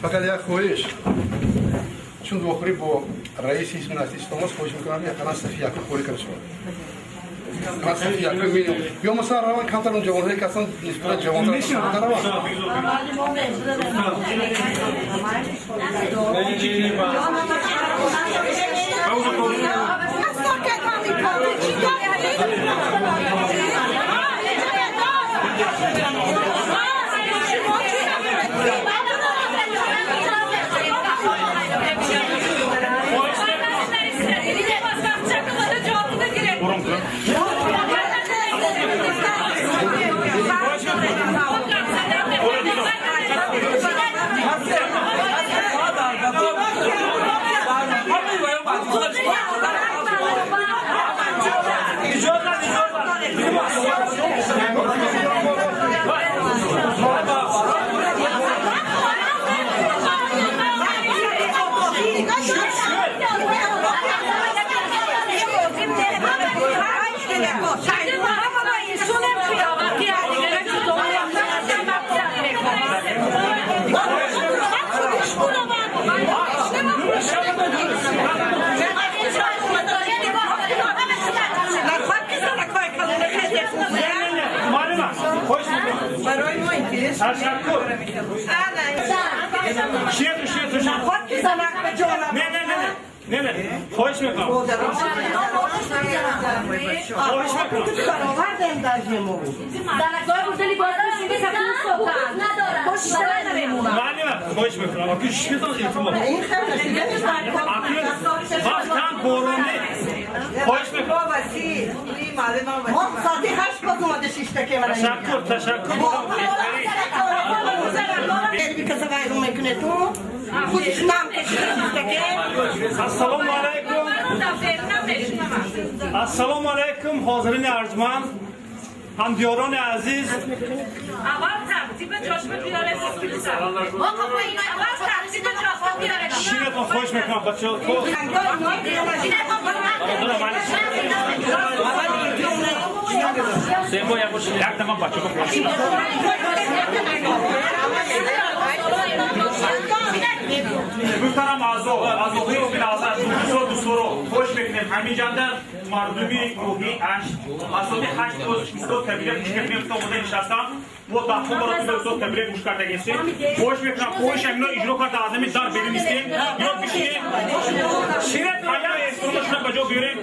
Фақат як хоҳиш, чун вохӯрӣ бо раиси ҳизби наҳзати ислом аст, хоҳиш мекунам яқалан сафи якум холӣ карда шавад. Сафи якум минимум. Ё масалан раванд камтар он ҷавонҳое ки ҳастанд нисбатан ҷавонтар раванд. نه خواهش میکنم. خواهش میکنم. خواهش میکنم. خواهش میکنم. تشکر تشکر. Ассалому алайкум. Ассалому алайкум, ҳозирини арҷманд, ҳамдиёрони азиз. Шинатон, хоҳиш мекунам, бачаҳо. Муҳтарам аъзо, аъзоҳои ҳизби дӯсторо хоҳиш мекунем ҳамин ҷанда мардуми кӯҳи ҳашт аз соати 8 устод кабира гӯш мекунем, то омода нишастам. Мо даҳҳо маротиба устод кабира гӯш кардагистем. Хоҳиш мекунам, хоҳиш ҳамино иҷро карда аз ҳамин дар берун истем ё бишинем. Ҳаяи эҳтиромашона ба ҷо биёрем.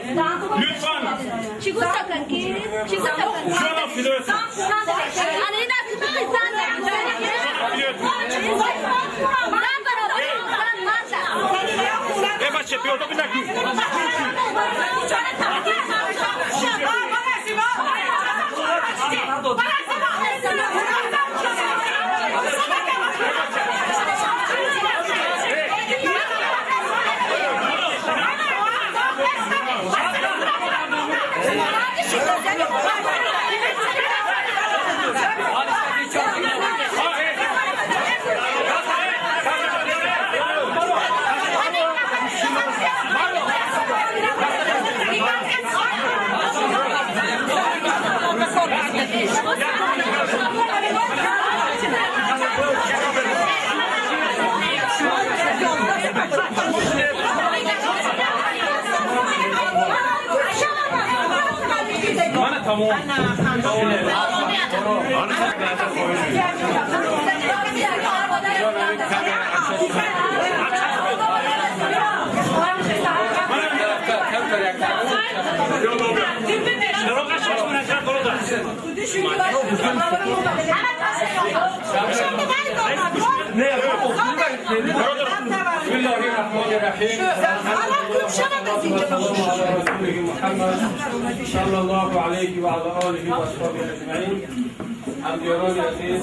Лутфан. Чӣ гуфтакан ки? Чӣ гуфтакан? Ҷонам фидоятон. Бача, пиёда бинакун. صلى الله عليه وعلى آله وأصحابه أجمعين. همدیاران عزیز،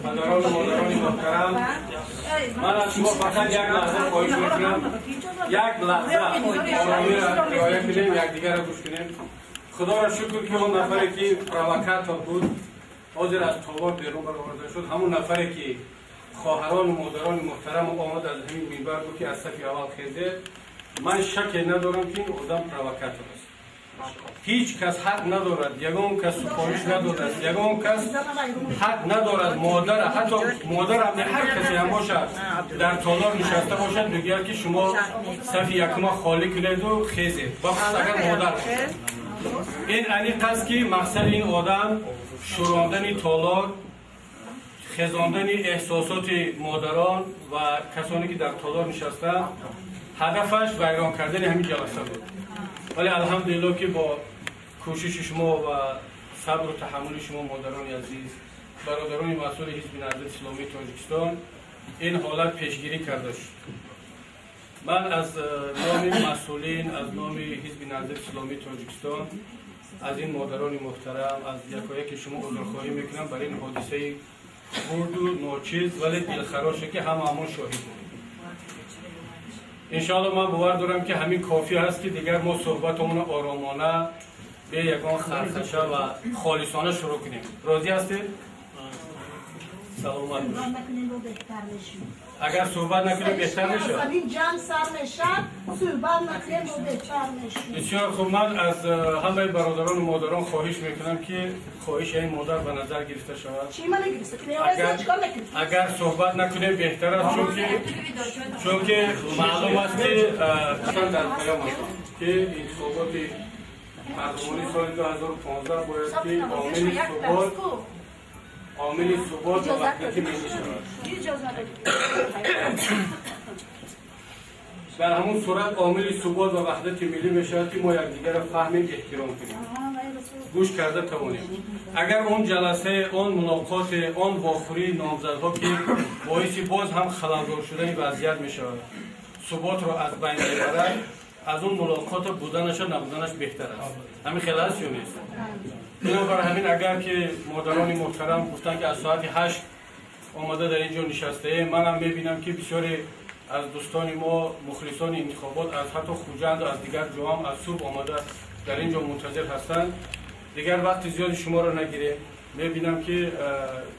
پدران و مادران محترم، من از شما فقط یک لحظه خواهش میکنم، یک لحظه آرامی را رعایت کنیم، یکدیگر را گوش کنیم. خدا را شکر که اون نفری که پرووکاتور بود حاضر از تالار بیرون برآورده شد. همون نفری که خواهران و مادران محترم آمد از همین منبر بود که از صف اول خیزه، من شک ندارم که این آدم پرووکاتور است. Ҳеҷ кас ҳақ надорад, ягон кас супориш надодааст, ягон кас ҳақ надорад модар, ҳатто модарам не, ҳар касе ҳам бошад, дар толор нишаста бошад, мегӯяд ки шумо сафи якума холӣ кунеду хезед, бахусус агар модар бошад. Ин аниқ аст ки мақсади ин одам шӯрондани толор, хезондани эҳсосоти модарон ва касоне ки дар толор нишастаанд, ҳадафаш вайрон кардани ҳамин ҷаласа буд. Вале алҳамдулилло ки бо кӯшиши шумо ва сабру таҳаммули шумо, модарони азиз, бародарони масъули Ҳизби Наҳзати Исломии Тоҷикистон, ин ҳолат пешгирӣ карда шуд. Ман аз номи масъулин, аз номи Ҳизби Наҳзати Исломии Тоҷикистон, аз ин модарони муҳтарам, аз якояки шумо узрхоҳӣ мекунам бар ин ҳодисаи хурду ночиз, вале дилхароше ки ҳамаамон шоҳид будем. Иншоалло ман бовар дорам ки ҳамин кофӣ ҳаст ки дигар мо суҳбатамонро оромона, бе ягон хархаша ва холисона шурӯъ кунем. Розӣ ҳастед? Саломат бошед. Агар суҳбат накунем беҳтар мешавад. Бисёр хуб, ман аз ҳамаи бародарону модарон хоҳиш мекунам ки хоҳиши ин модар ба назар гирифта шавад. Агар суҳбат накунем беҳтар аст, чунки маълум аст ки дар паём аст ки интихоботи парлумонии соли 2015 бояд ки омили субот ва ваҳдати миллӣ шавад. Дар ҳамон сурат омили субот ва ваҳдати миллӣ мешавад ки мо якдигарро фаҳмем, эҳтиром кунем, гӯш карда тавонем. Агар он ҷаласае, он мулоқоте, он вохӯрии номзадҳо ки боиси боз ҳам халалдор шудани вазъият мешавад, суботро аз байн мебарад, аз он мулоқота буданаша набуданаш беҳтар аст. Ҳамин хел аст ё нест? Бинобар ҳамин агар ки модарони муҳтарам гуфтанд ки аз соати 8 омада дар ин ҷо нишастаем, манам мебинам ки бисёре аз дӯстони мо, мухлисони интихобот, аз ҳатто Хуҷанд, аз дигар ҷоҳам аз субҳ омада дар ин ҷо мунтазир ҳастанд. Дигар вақти зиёди шуморо нагирем. Мебинам ки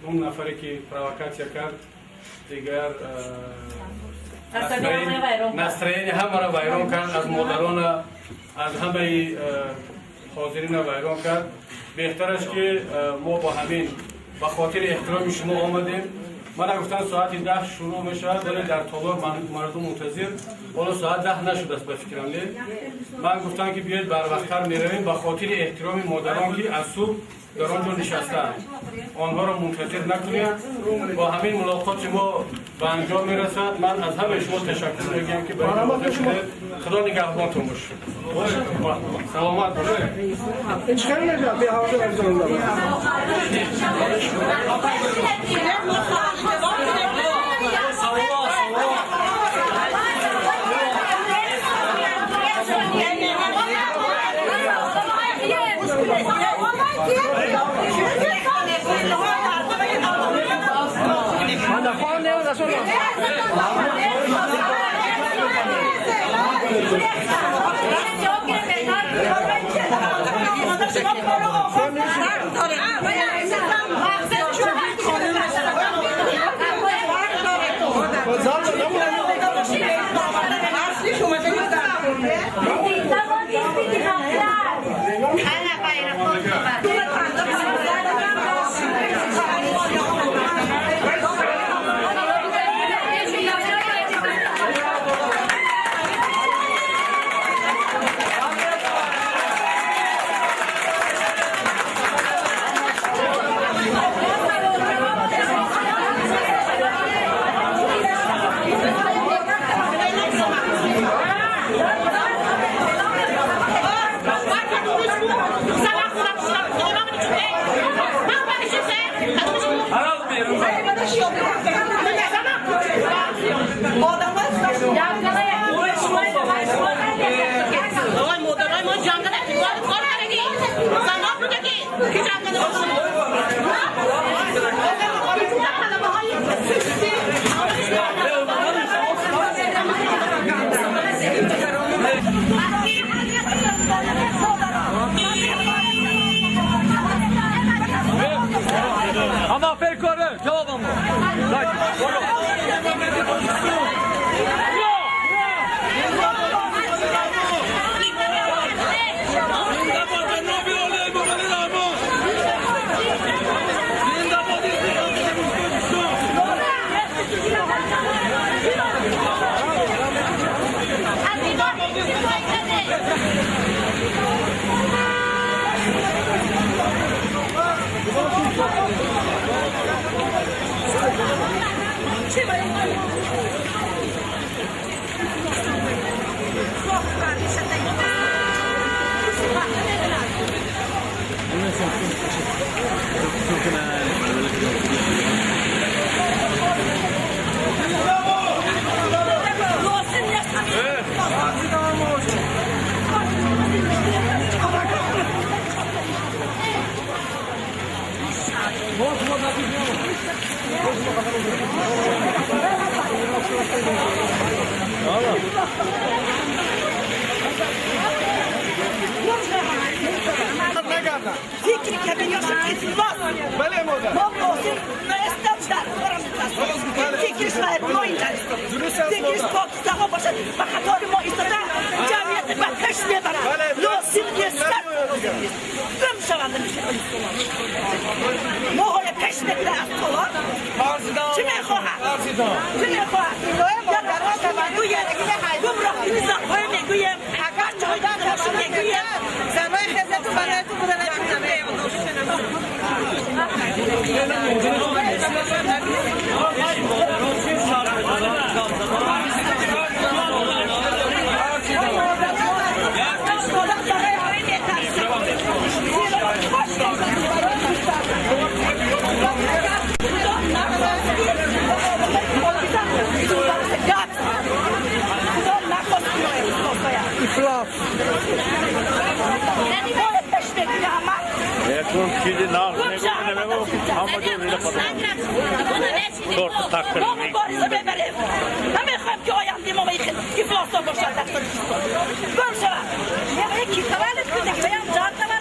он нафаре ки провокатсия кард, дигар настроение ҳамаро вайрон кард, аз модарона, аз ҳамаи ҳозирина вайрон кард. Беҳтараш ки мо бо ҳамин ба хотири эҳтироми шумо омадем. Мана гуфтан соати 10 шурӯъ мешавад, вале дар толор мардум мунтазир. Ҳоло соат 10 нашудааст ба фикрам, не? Ман гуфтам ки биёед барвақттар меравем ба хотири эҳтироми модарон ки аз субҳ дар он ҷо нишастаанд. Онҳоро мунтазир накунем. Бо ҳамин мулоқоти мо ба анҷом мерасад. Ман аз ҳамаи шумо ташаккур мегӯям ки ба ин ҳозир шудед. Худо нигаҳбонтон бошад. Саломат бошед. Salah, salah, salah. فکر که افلاس ما قاسم استم در کارم فکرش ما این فکرش پاکستان ها باشد و خطار ما ایستاده جمعیت به کش میبرد لازم نیست گم شوند ما های کش میگیره از تالار چه میخواهد؟ چه میخواهد؟ میگویم گمراه زنهای میگویم بچه های داشون میگویم زنهای خدمتون برایتون بودن. ما مبارزه ببریم، نمیخوایم که آینده ما افلاس باشد در تاجیکستان. گم شود یکی تولد کنه که بیم جان تولد.